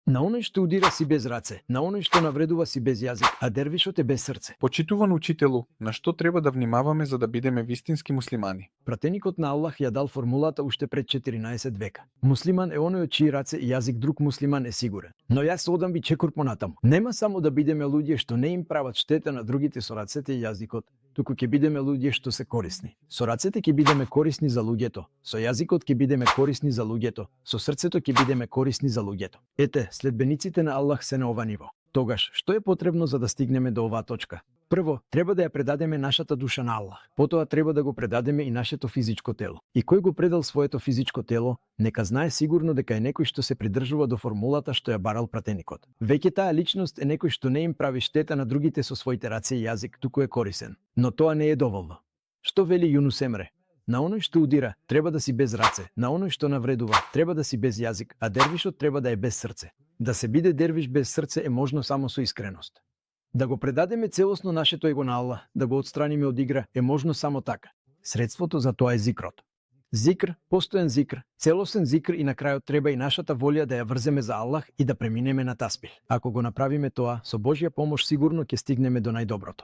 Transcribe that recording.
На оној што удира си без раце, на оној што навредува си без јазик, а дервишот е без срце. Почитуван учителу, на што треба да внимаваме за да бидеме вистински муслимани? Пратеникот на Аллах ја дал формулата уште пред 14 века. Муслиман е оној од чии раце и јазик друг муслиман е сигурен. Но јас одам ви чекор понатаму. Нема само да бидеме луѓе што не им прават штета на другите со рацете и јазикот, туку ќе бидеме луѓе што се корисни. Со рацете ќе бидеме корисни за луѓето, со јазикот ќе бидеме корисни за луѓето, со срцето ќе бидеме корисни за луѓето. Ете, следбениците на Аллах се на ова ниво. Тогаш, што е потребно за да стигнеме до оваа точка? Прво, треба да ја предадеме нашата душа на Аллах. Потоа треба да го предадеме и нашето физичко тело. И кој го предал своето физичко тело, нека знае сигурно дека е некој што се придржува до формулата што ја барал пратеникот. Веќе таа личност е некој што не им прави штета на другите со своите раце и јазик, туку е корисен. Но тоа не е доволно. Што вели Јунус Емре? На оној што удира, треба да си без раце, на оној што навредува, треба да си без јазик, а дервишот треба да е без срце. Да се биде дервиш без срце е можно само со искреност. Да го предадеме целосно нашето его на Аллах, да го отстраниме од игра, е можно само така. Средството за тоа е зикрот. Зикр, постоен зикр, целосен зикр и на крајот треба и нашата волја да ја врземе за Аллах и да преминеме на таспих. Ако го направиме тоа, со Божја помош сигурно ќе стигнеме до најдоброто.